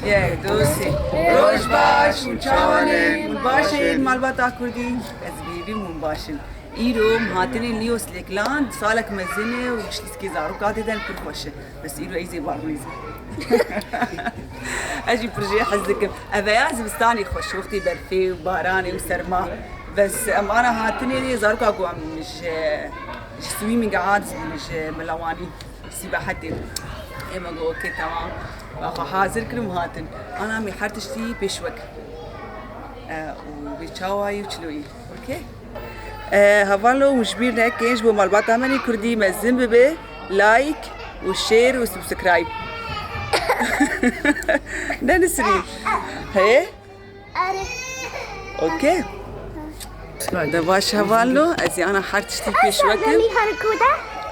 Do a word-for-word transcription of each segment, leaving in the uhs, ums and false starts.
Yek, du, sê. Roj baş, hûn çawan in? Hûn baş in, malbata Kurdî? Ez bêvîm hûn baş in. Îro em hatinê Liyos Lêklan, salek mezin e û ji lîskê zaroka tê de pir xweş e. Bes îro ez ê barmîzim. Ez jî pir jê hez dikim. Ev ya zivistanê xweş, wextê berfê û baranê û serma. Bes em ana hatinê zaroka ku em ji, ji swimming hat bûn, ji milawanî. Sîbehetê. Ê me got, "Okey, temam." Xwe hazir kirim, hatin. Ana me her tiştî pêşwek. E, û bê çawayî û çiloyî. Okey? E, hevalno, hûn ji bîr nekin, ji bo malbata me nê Kurdî mezin bibe, like û share û subscribe. Ne Nisrîn? Hê? Erê. Okey. De baş hevalno, ez yana her tiştî pêşwekim. Lî her kude?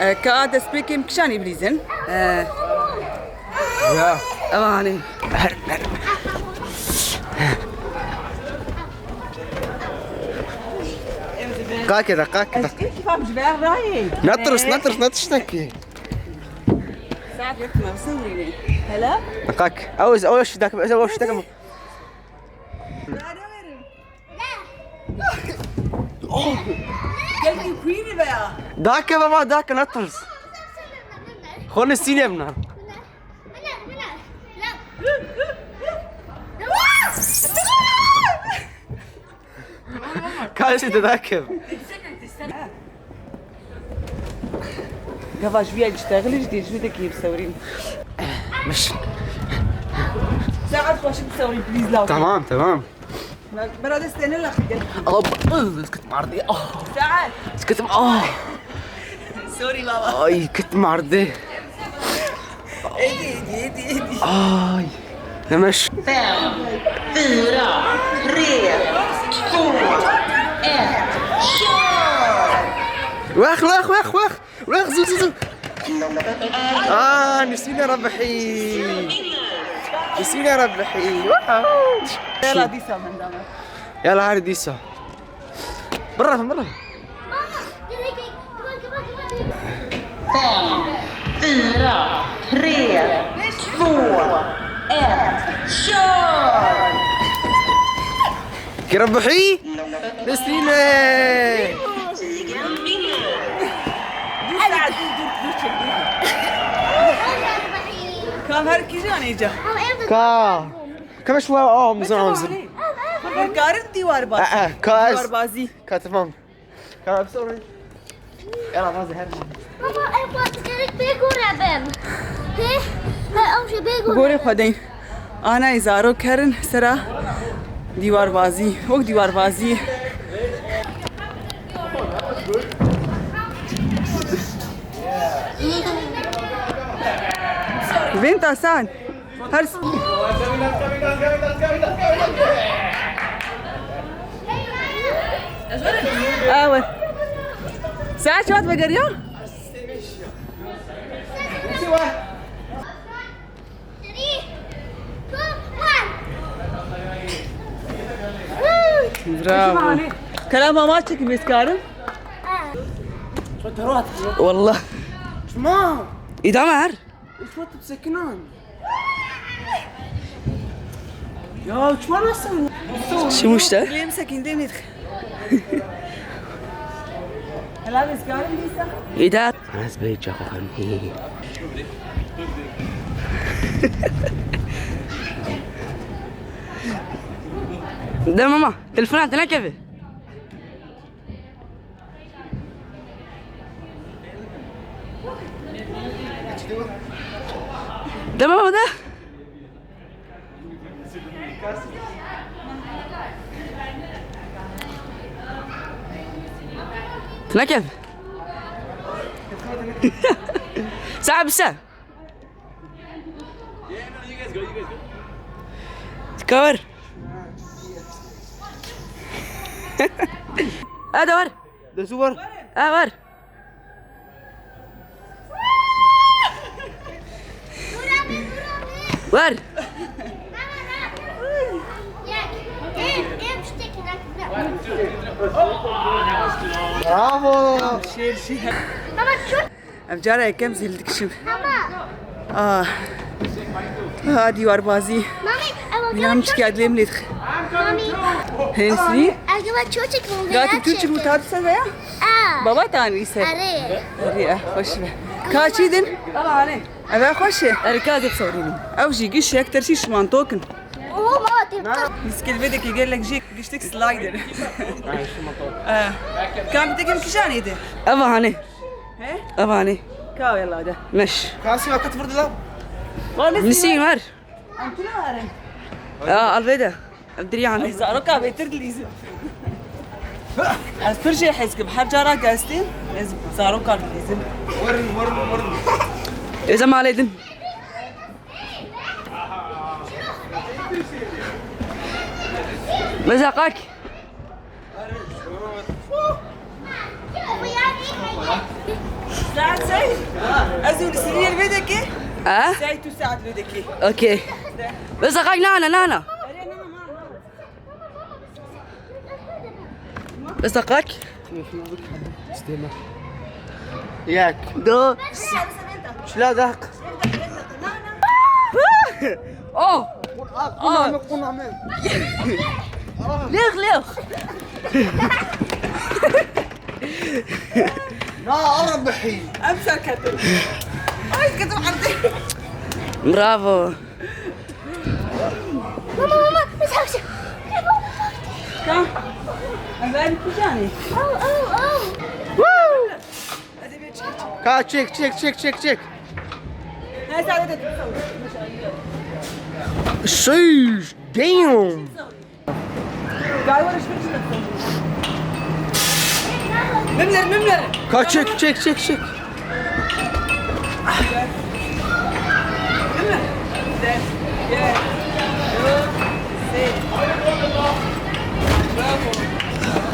E, ka destpêkê em kişanî bilîzin. E, ya. Evanê. Her, her. Qake de, qake de. Ez kîfam ji ber rayê. Netirs, netirs, ne tiştekî. Saet yek mevsim rîne. Hele? Qak. Ew, ew şi dakim, ew şi dakim. Gelkî kuînî be ya. Dake baba, dake, netirs. Xwe li sînê bina. Ka ez ê te dakim. Gava ji wî yek ji texilî ji dêjmî de kêm sewrîn. Miş. Saet xweşik sewrîn, please, lawk. Tamam, tamam. Bera destê ne laqî gel. Ab, ıh, kıt mardı. Ah. Saet. Kıtım, ah. Sorry baba. Ay, kıt mardı. Êdî, êdî, êdî, êdî. Ay. Hemen şu- Fem, fyra, tre, två, ett, kör! Wex, wex, wex, wex. Wex, zu, zu, zu. Aa, Nisrîne Rebihî. Nisrîne Rebihî. Wow. Yala dîsa mendana. Yala her dîsa. Birra, birra. Fem, fyra, tre, två, ett, kör! Ki Rebihî? Nesrîne! Kam her kîjan êca? Ka. Ka me şuwa, oh, mizan, mizan. Karin dîwar baz. Aa, ka ez. Dîwar bazî. Ka tamam. Ka, sorry. Yala, bazı her. Baba, ev gerek bê gore bim. He? He, ew jî bê gore. Gorê xwe deyn. Anayê zarok kerin sera dîwarbazî. Wek dîwarbazî. Vênta san. Her s- Ewe. Saet çawa vegeriya? Bravo. Kerem, ama çekeyim, êzkarim. Wallah. Şima. Îdame her. Uçma tip sekinan. Ya uçma nasıl? Şimdi işte. Lêm sekîn, demir. Helal êzkarim dîsa. Îda. Ez bê çaxan. De mama, telefona te nekeve. De baba de. Nekev. Sabe se. Cover. Hadi var. Destû wer. Ha, wer. Wer. Bravo. Şêr, şêr. Baba, şu Ev cara yekem zîl dikişim. Ah. Ha, dîwarbazî. Mami, ew Nîna min çikiya dilê min lê dixe. Mami. Hensî? Ew gava çoçik min Gatî tu çi mutad ser veya? Aa. Baba tanî ser. Arê. Arê, eh, xweş be. Ka çî din? Baba, hane. Eve xweş e. Erê, ka dê bisorînim. Ew jî giş yek tersî şimantokin. Oo, baba, tê. Miskil vê dekê gelek jê giştik slider. Eh, kam tekim kişanê de. Eva hane. He? Eva hane. Ka wela de. Meş. Ka sî vakat vurdu la. Misîn ver. Em tu ne herin? Ya, alveda. Em dirî hane. Ay, zaroka bêtir dilîzim. Ez pir jê hez kim. Her cara gestîn, ez zaroka dilîzim. Werin, werin, werin. Êza malê din. Êza qak. Saet sey? Ez û li siriyê li vê dekê. Ha? Sey tu saet li vê dekê. Okey. Êza qak nana, nana. Êza qak. Stême. Yek. Du. Şila daq. Oh! Quname, quname. Lêx, lêx. Na, Arab bihî. Em serketin. Ay, ketim erdê. Bravo. Mama, mama, biz hepsi. Ka? Em ben kucağını. Au, au, au. Woo! Ka çek, çek, çek, çek, çek. Şiş, damn. Mimler, mimler. Ka çek, çek, çek, çek. Bravo.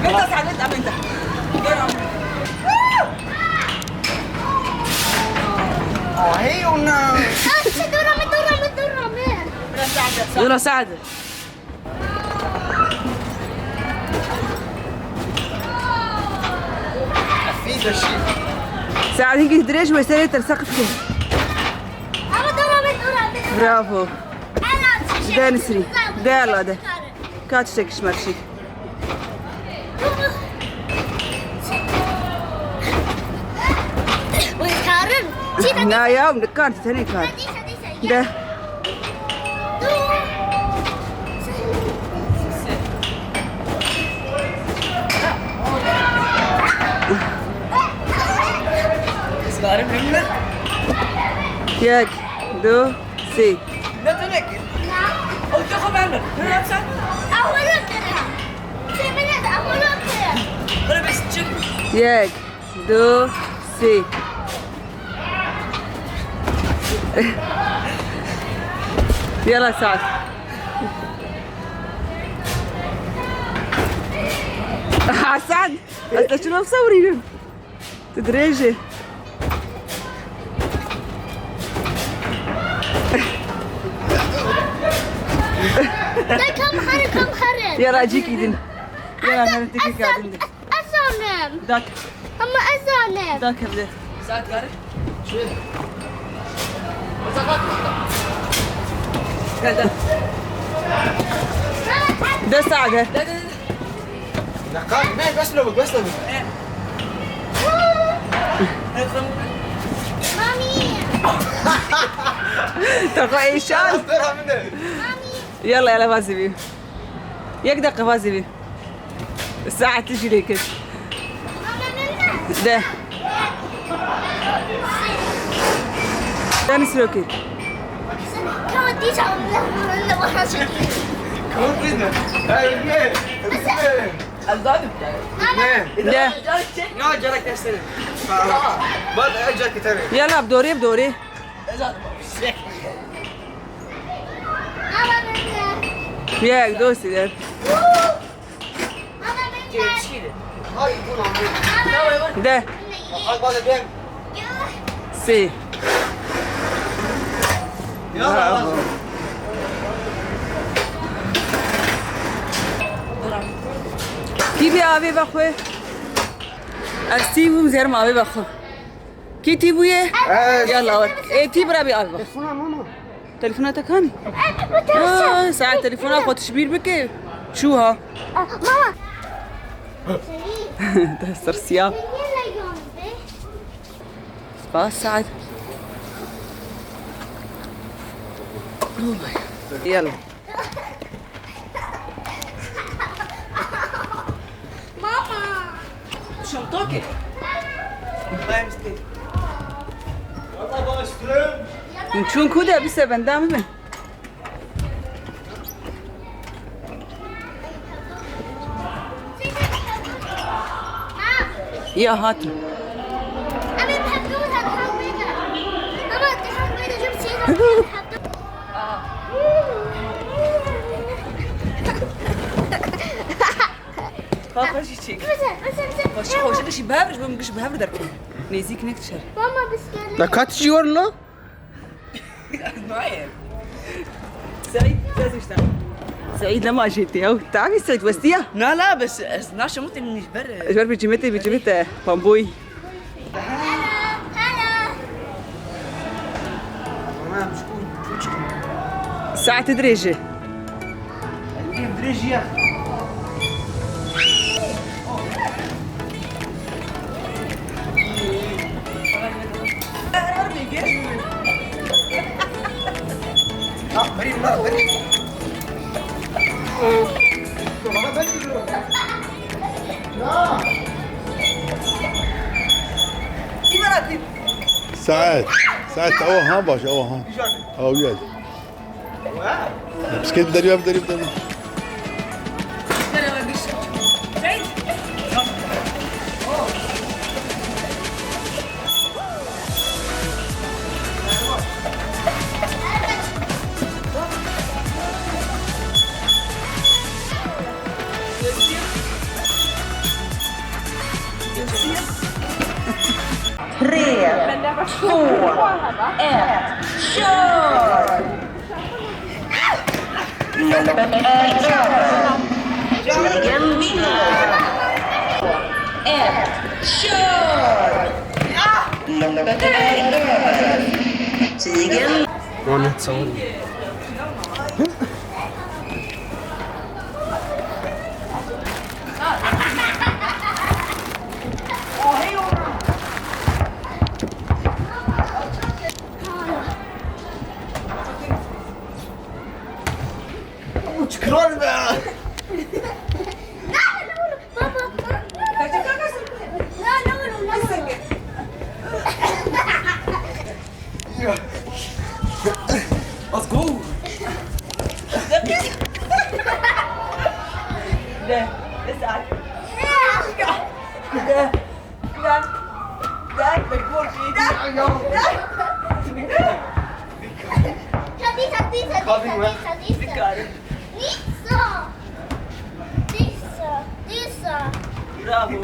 Gel, gel, gel, gel. آهي ونا. آه، شو دورة من دورة من دورة من. دورة سعد. في شيء. سعد هيك دريج ويسري ترسقت كده. أنا دورة من دورة من دورة. برافو. أنا شو ده نسري. ده يلا ده. Ka tiştekî ji me re şî. Wê karin. Çî de Na ya, nikar, tu tenê kar. Hadi, hadi, hadi. De. Yek, du, sê. Ne tu nekir? Ew tu xwe ver min. Hûn hepsan? Ew hûn kir. Sê min ez ew hûn kir. Hûn bes çi? Yek, du, sê. Yala Saad. Hasan, ez te çilo sewrînim. Tu dirêj î. De kam xerin, kam xerin. Yala cîkî din. Yala herin tikî kadin din. Ez zanim. Dak. Ama ez zanim. Dak evde. Saat kaç? Gel, gel. De Saad. De, de, de. Naqal, ne, bes lo, bes lo. Mami. Taxa eşan. Mami. Yalla, yalla, vazî bî. Yek deqe vazî bî. Saet jî lê kir. De. Deniz Rocky. Ne? De. Ya, gerek desene. Bak, gerek tane. Yala, bi dorê, bi dorê. Yek, du, sê, de. De. Sê. Bravo. Kî bî avê vexwe? Ez tî bûm, zerim avê vexwe. Kî tî bûye? Ez. Yalla, wer. Ê, tî bira bî av. Xuna mama. Telefona te kanî? Aa, saet telefona xwe tişbîr bike. Çû ha. Mama. Te sirsiya. Spas saet. Yalla. Mama. Şontoke. Min çûn ku de bise benda min bin. Ya hatim. Xwe xwe jî çêk. Xwe jî xwe jî gişî bi hev re ji bo min gişî bi hev re derkeve. Nêzîk nek dişer. Mama bisiklet. La kaç jî were la? Naye. Seîd, ses işte. Seîd lema jê tê ew. Tavî Seîd westiya? Na la bes ez naşe mutê min ji ber. Ji ber bicimete bicimete pamboyî. Saetê dirêj e. Saet. Saet, ew ha baş, ew ha. Ew ya. Bisiklet derya, derya, derya. Three, four, action! Action! Wan net sawir. Uç kral be. Baba. No, no, no, no. Let's go. De, de, de. De, de, de. Hadi, hadi, hadi, hadi, hadi. Nisa. Nisa, Nisa. Bravo.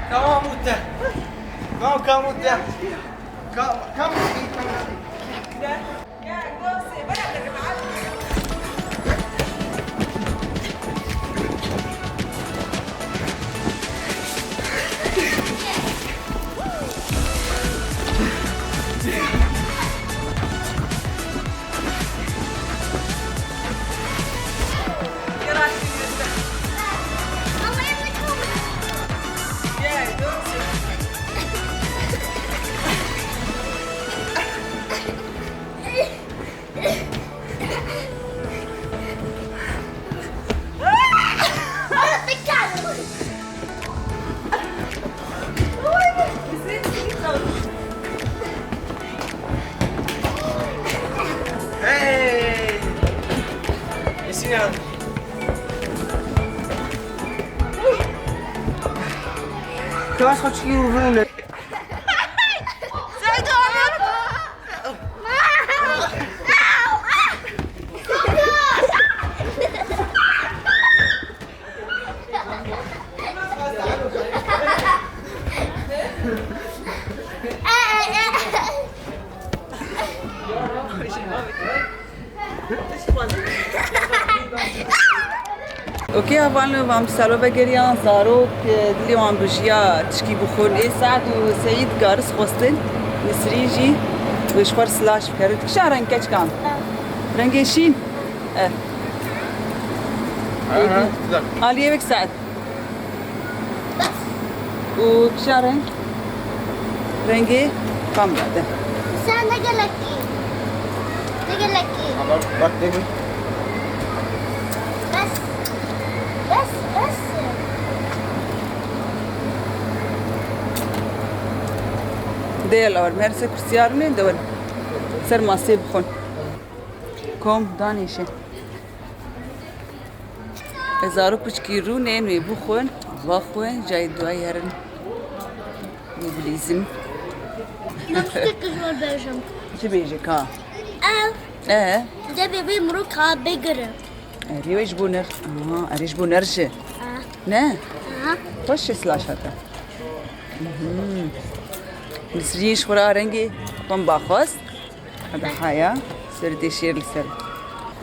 Tamam, mutlu. Tamam, tamam, mutlu. Come, come with me, come with me. Hey! Êsî ya. Kaç kaç kilo uzun ne? Seyda abi. Okey, hevalno, van bi salo vegeriyan, zarok, e, dilê wan bijiya tişkî bixwin. Ê Se'd û Seîd garis xwestin, Nisrîn jî wê ji xwe re silaş bikere. Tu kişa reng keçkan? Rengê şîn? E. Aha, güzel. Aliyê wek Se'd. Û kişa reng? Rengê kamera de. Sen ne gelekî? Ne gelekî? Bak, bak, ne bu? Bes. Bes, bes. Dê lawar, her se kursiyar ne, de win. Ser masê bixwin. Kom, danêşe. Zarok piçkî rûnên wê bixwin, vaxwin, cayê duayê herin. Wê bilîzin. Min tiştek ji we bêjim. Çi bêje ka? Ev. E? Dê bê vê mirok ka bigire. Erê wê ji bo ner. Aha, erê ji bo ner jî. Ah. Ne? Aha. Xweş e silaş hata. Mhm. Nisrîn ji xwe re rengê pemba xwest. Hada haya, serê tê şêr li ser.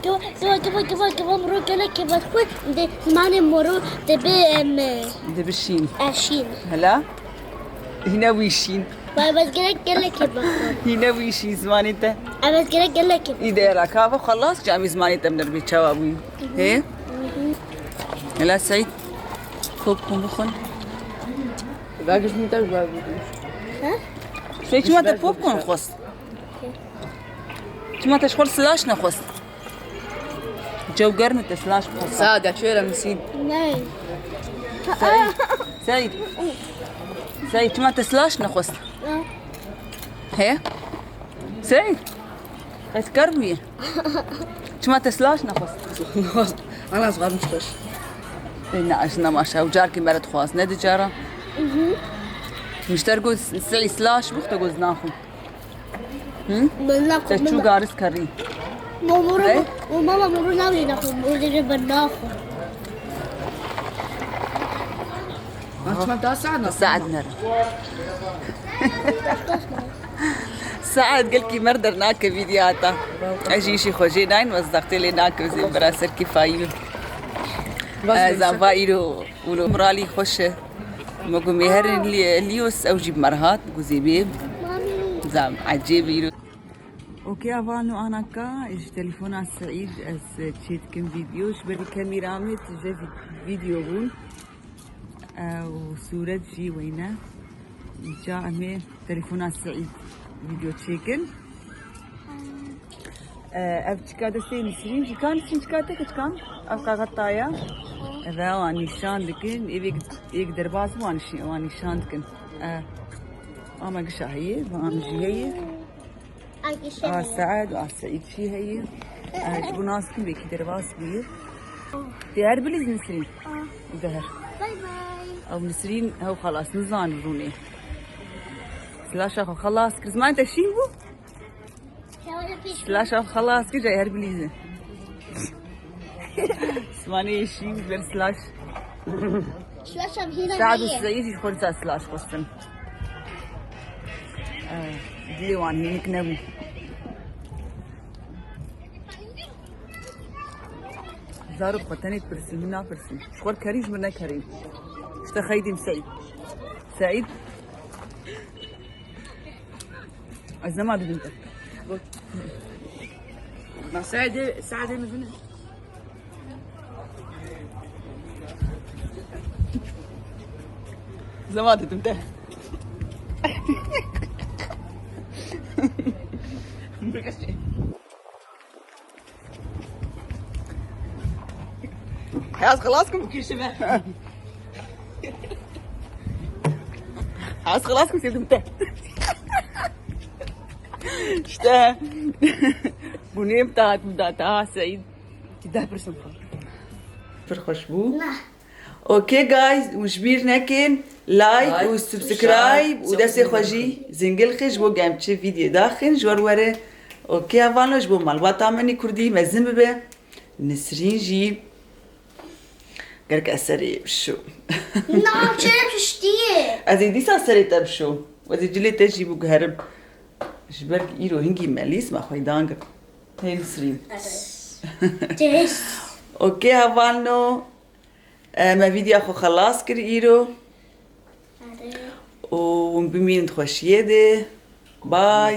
Kiva, kiva, kiva, kiva, kiva, moro gelek kiva xwe, de zimanê moro de be, em, De bi şîn. E, şîn. Hela? Hîne wî şîn. Vay, bes gelek, gelek kiva xwe. Hîne wî şîn zimanê te. E, bes gelek, gelek kiva. Î de hela ka ve xelas, camî zimanê te bi nermî çawa bûyî. He? Hela Seîd, popcorn bixwin. Vagişmî te ji we bû. He? Seîd, çima te popcorn xwest? Çima te ji xwe silaş nexwest? Cew germ e, te silaş bixwest. Sade, çêre misîn. Ney. Seîd, Seîd. Seîd, çima te silaş nexwest? Ne. He? Seîd. Ez ker bûye. Çima te silaş nexwest? Ana zixwar mişteş. Ê, ne, ez nemaşa. Ew carkê me re dixwaz, ne di cara? Mhm. Mişter got, Seîd silaş bû, te got naxwim. Hı? Min naxwim. Te çû garis kerî. Hey? Mama, mama, mama, mama, naxwim. Mama, mama, mama, naxwim. Saet nere. Saet gelkî mer dernake vîdya hata. Ez jî îşî xwe jê nayîn, wez zextê lê nake, zê bira ser kîfayî. Ez ava îro, îro moralî xweş e. Me got mêherin Lî-, Lîos, ew jî bi me re hat, got zê bê. Zam, ecêb îro. Okey, avano anaka, ji telefona Seîd ez çêdikim vîdeo, ji ber kemîra me tije vî-, vîdeo bûn. E, û sûret jî weyne. Îca em ê telefona Seîd vîdeo çêkin. E, ev çika destê Nisrîn jî kan, Nisrîn çika te keçikan? Ev kaxeta ya. Ev e, wan nîşan dikin. Ê vê yek derbas bû, wan nîşan dikin. E, ama gişa heye, van jî heye. A Se'ed, a Seîd jî heye. E, ji bo nas kim vekî derbas bûye. Tê her bilîz Nisrîn. Deher. Bay bay. Ew Nisrîn, ew xelas nizan rûnê. Silaşa xwe xelas kir. Zimanê te şîn bû? Silaşa xwe xelas kir, cayê her bilîze. Zimanê şîn ber silaş. Silaşa hîna Saad û heye. Seîd jî xwe dîsa silaş xwestin. Eh, dilê wan hênik nebû. Zarok xwe tenê dipirsin, hûn napirsîn. Ji xwe kerî ji min nekerîn. İşte xeydîm Seîd. Seîd. Ez nema didim te. Ma Seîdê, Seîdê min bine. Zema didim te. Heyaz xelas kim bikişime. Heyaz xelas kim sevdim te. İşte. Bu neyim taat, bu da taat, Seîd. Ti deh pirsin xwe. Pir xweş bû. Nah. Okey guys, hûn ji bîr nekin, like û subscribe û destê xwe jî zingil xin ji bo ku em çi vîdeo daxin ji we re were. Okey, avano ji bo malbata min ê kurdî mezin bibe. Nisrîn jî gerek ez serê bişo. Na, çi piştiyê? Ez ê dîsa serê te bişo. Ez ê cilê te jî biguherim. Ji ber ku îro hingî melîs me xweydan girt. Hey Nisrîn. Çês. Okey, avano. E, me vîdya xwe xelas kir îro. Û hûn bimînin di xweşiyê de. Bay.